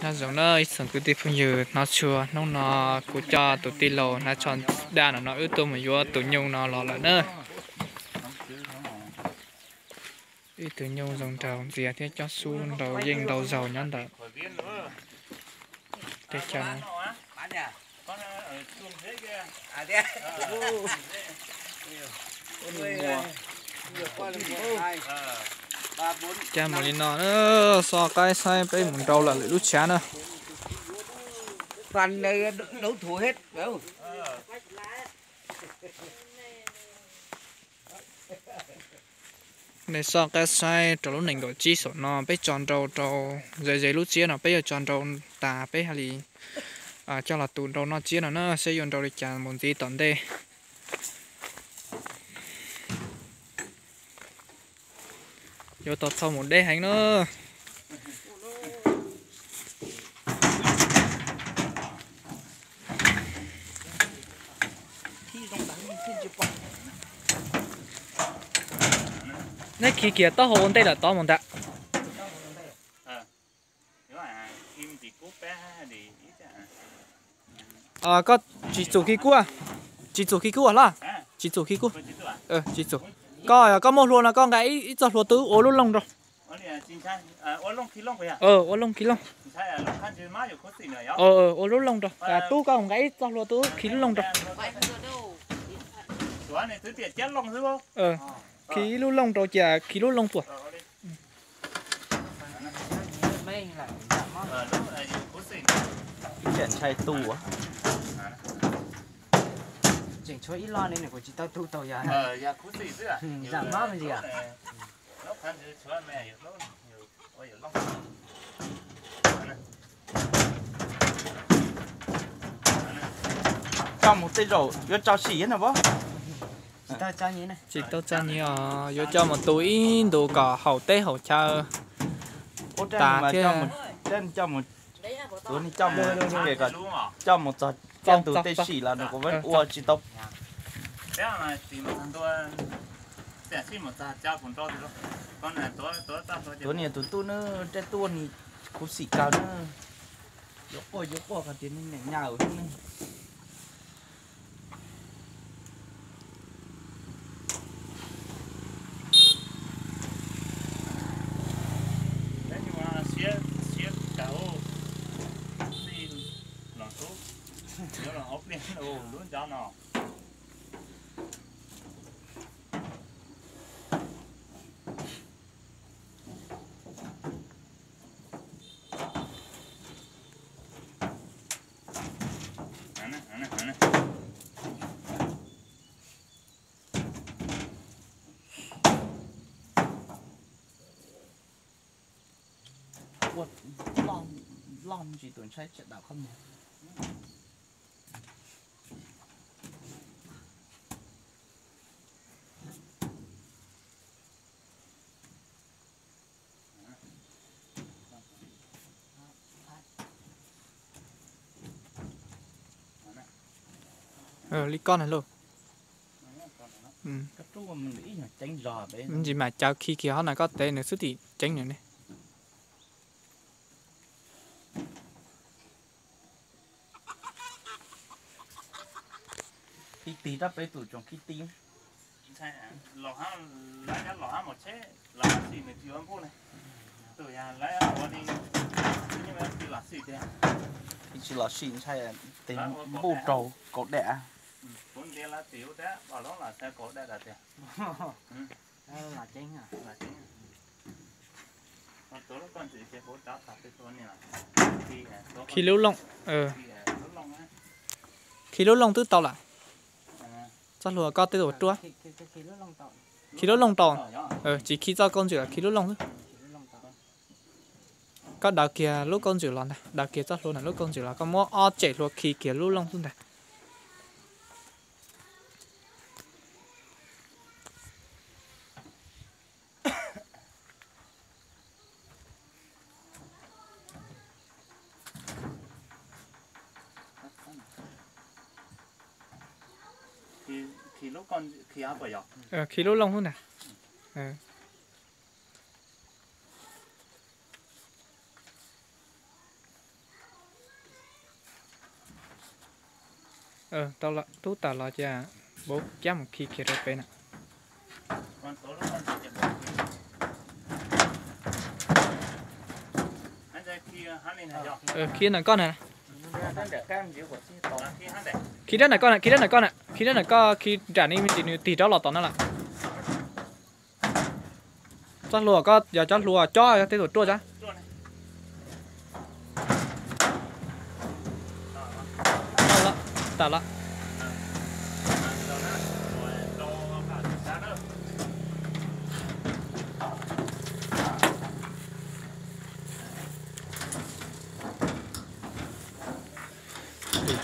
Nyob zoo na ib tsoom kwv tij phooj ywg, hnov tshua hnub no kuv coj tus tij laug hnav tsho daj no no wb tuaj mus yuav tus nyuj no los lawm na. Ib tug nyuj zoo nraug ntxiag thiab cob xub nrau yeej nrau zaug nyob ntawm teb chaws no. Cab mus li no, xo qaib saib peb mus nrau lawm lwm lub tshav na. Nej xo qaib saib rau lub nees nkaum tsib saum no peb tso nrau rau ze ze lub tsiab no peb yuav tso nrau tas peb hais li coj los tu nrau noj tsiab no na, saib yuav nrau li cas mus ntxiv tom ntej. Yuav tau txhob mus deb heev na. Neb khi kiag taub hau ua ntej lawm tod mus ntag. Koj tsis txum khi kub, tsis txum khi kub hlob, tsis txum khi kub, tsis txum. Koj, koj muaj hlua no koj nqa ib txoj hlua twg ua lub looj rau. Ua looj khi looj. Ua lub looj rau, tub koj nqa ib txoj hlua twg khi lub looj rau. Khi ib lub looj rau cia khi lub looj tuaj. Ntshai tu. Tseem tshuav ib lo ne, nws kuj tsis tau tu tau yog. Zam mob me ntsis. Coj mus tej zaum yuav tso sim no. Tsis tau tso nyiv os, yuav coj mus tu ib ntus kom haum teb haum chaw tas thiab. Coj mus txog tej sim los nws kuj ua tsis tau. Tuav niam tus tub na, tej tuaj ni khuv xim kawg na. Yuav quaj yuav quaj qhov tias niam nyaum xwb na. Siab kawg, los tub, yuav los hauv pliaj lub ncov no. Ua loj ntsis tus ntshai tsam dam qhov muag. Li koj na lauj. Ntsis mam caw khi kiag hov na koj tev nws xwb tim ceeb nws ne. Khi tig rab peb tus tsoom khi tig. Tsis los sim ntshai tes npuj raug kaum dam. Khi lub looj, khi lub looj twb tau lawm. Txoj hlua koj twb ua ruaj. Khi lub looj tau. Tsis khi txoj kauj ntswm los khi lub looj xwb. Koj daws kiag lub kauj ntswm los ntag, daws kiag txoj hlua ntawm lub kauj ntswm los koj muab ob tsem hlua khi kiag lub looj xwb ntag. Khi lub looj xwb ntag. Tub tawm los ces npau cab mus khi kiag rau pem na. Khi ntawm koj na. Khi rab ntawm koj na, khi rab ntawm koj na, khi rab ntawm koj khi nram ni, nws tig rov los tom no lawm. Txoj hlua koj yog cov hlua cob tej tus ruaj tsa. Tawm lawm.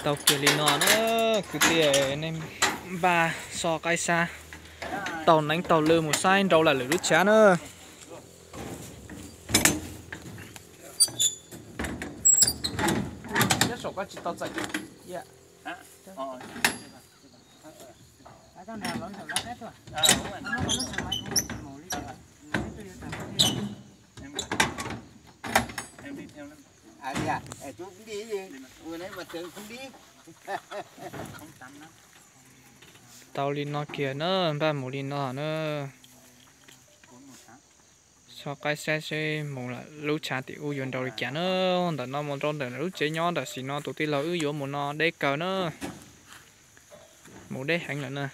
Tau kiag li no na, kwv tij, nej npaj so qaib sab, taug neeb taug lw mus saib nrau lawm lwm lub tshav na. Tau li no kiag na, npaj mus li no na. So qaib saib seb mus lawm lub tshav tim ub yuav nrau li cas na. Ntawm no mus rau ntawm lub tsev nyob tam sim no tus tij laug wb yuav mus no deb kawg na. Mus deb heev lawm na.